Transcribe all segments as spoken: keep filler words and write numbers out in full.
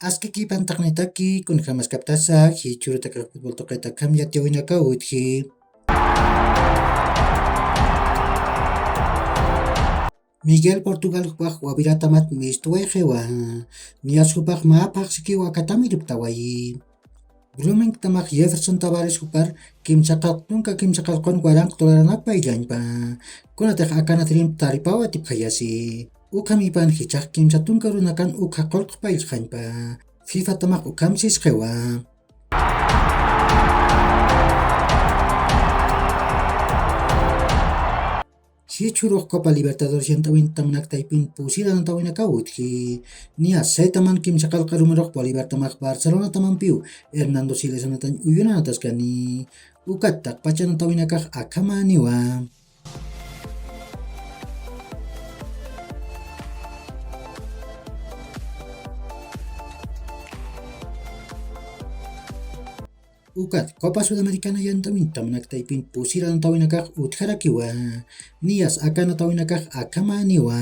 Aski kipantaqnitaki, kunjamaskaptasa jichhürutakax futbol tuqita akham yatiyawinakaw utji. Miguel Portugal jupax wawiratamat mistuwayxiwa. Niyas jupax mä phaxsikiw akatam irptawayi. Bloomingtamax Jefferson Tavares jupar kimsa qallq tunka kimsa qallqun waranq dolaranakpayllañpa. Kunatix akanatirimp taripaw atipxayasi. Ukhamipan jichhax kimsa tunka runakan ukha qullq payllxañpa. Fifatamax ukham sisxiwa. Jichhürux Copa Libertadores yant'awin tamnak taypin pusiranatawinakaw utji. Niya setaman kimsa qallq arumrux Bolivartamax Barcelonatamampiw Hernando Siles anatañ uyunanataskani. Ukat taqpachanatawinakax akhamäniwa. Ukat Copa Sudamericana yant'awin tamnak taypin pusiranatawinakax utjarakiwa. Niyas akanatawinakax akhamäniwa.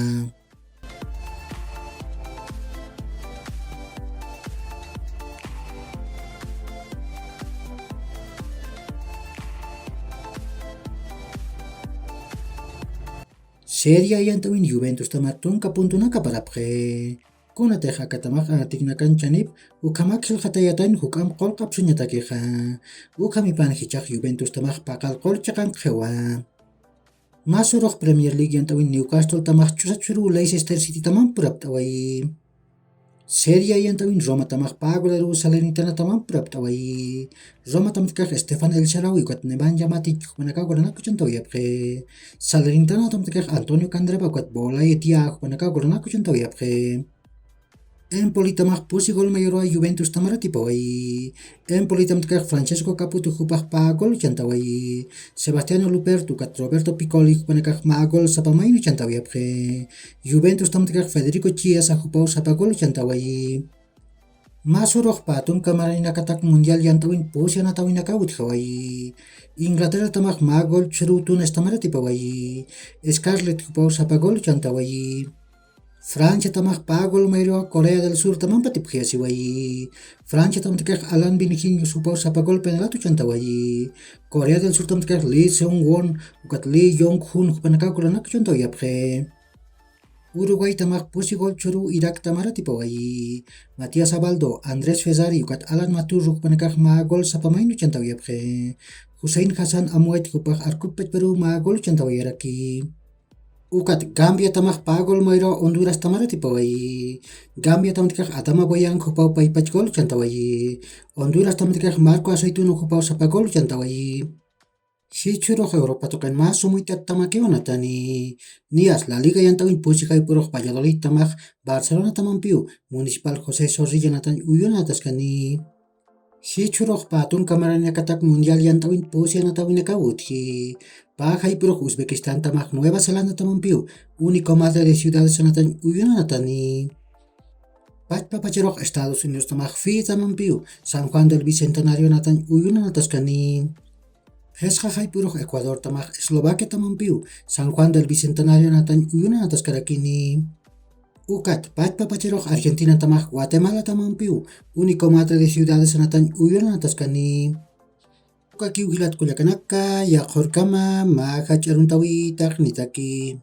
Serie A yant'awin Juventustamar tunka puntunakaparapxi. Kunatix akatamax anatiknakan chanip ukhamak jilxatayatañ juk'amp qullq apsuñatakixa. Ukhamipan jichhax Juventustamax paqallqur chiqanqxiwa. Mä surux Premier League yant'awin Newcastletamax ch'usa ch'uruw Leicester Citytamamp purapt'awayi. Serie A yant'awin Romatamax pä golaruw Salernitanatamamp purapt'awayi. Romatamtkax Stefan El Shaarawy ukat Nemanja Matic jupanakaw golanak uchantawayapxi. Salernitanatamtkax Antonio Candreva ukat Boulaye Dia jupanakaw golanak uchantawayapxi. Empolitamax pusi gol mayorwa Juventustamar atipawayi. Empolitamtkax Francesco Caputo jupax pä gol uchantawayi. Sebastiano Luperto ukat Roberto Piccoli jupanakax mä gol sapa mayni uchantawayapxi. Juventustamtkax Federico Chiesa jupaw sapa gol uchantawayi. Mä surux pä tunka maraninakatak mundial yant'awin pusi anatawinakaw utjawayi. Inglaterratamax mä gol ch'uruw Túnestamar atipawayi. Scarlett jupaw sapa gol uchantawayi. Franciatamax pä gol mayruwa Corea del Surtamamp atipxayasiwayi. Franciatamtkax Alan Vinicius jupaw sapa gol penalat uchantawayi. Corea del Surtamtkax Lee Seung Won ukat Lee Yong Hun jupanakaw golanak uchantawayapxi. Uruguaytamax pusi gol ch'uruw Iraktamar atipawayi. Matías Abaldo, Andrés Fezzari ukat Alan Maturro jupanakax mä gol sapa mayni uchantawayapxi. Hussein Hassan Amoit jupax arkup pachparuw mä gol uchantawayaraki. Ukat Gambiatamax pä gol mayruwa Hondurastamar atipawayi. Gambiatamtkax Adama Boyang jupaw paypach gol uchantawayi. Hondurastamtkax Marco Aceituno jupaw sapa gol uchantawayi. Jichhürux Europa tuqin mä sumuytattamakiw anatani. Niyas La Liga yant'awin pusi jayp'urux Valladolidtamax Barcelonatamampiw Municipal José Zorrilla anatañ uyunanataskani. Jichhürux pä tunka maraninakatak mundial yant'awin pusi anatawinakaw utji. Pä jayp'urux Uzbekistantamax Nueva Zelandatamampiw Único Madre de Ciudades anatañ uyunanatani. Pachpapacharux Estados Unidostamax Fijitamampiw San Juan del Bicentenario anatañ uyunanataskani. Jisqa jayp'urux Ecuadortamax Eslovaquiatamampiw San Juan del Bicentenario anatañ uyunanataskarakini. Ukat pachpapacharux Argentinatamax Guatemalatamampiw Único Madre de Ciudades anatañ uyunanataskani. Ukakiw jilat kullakanaka, yaqhurkama, mä jach'a aruntawitaq nitaki.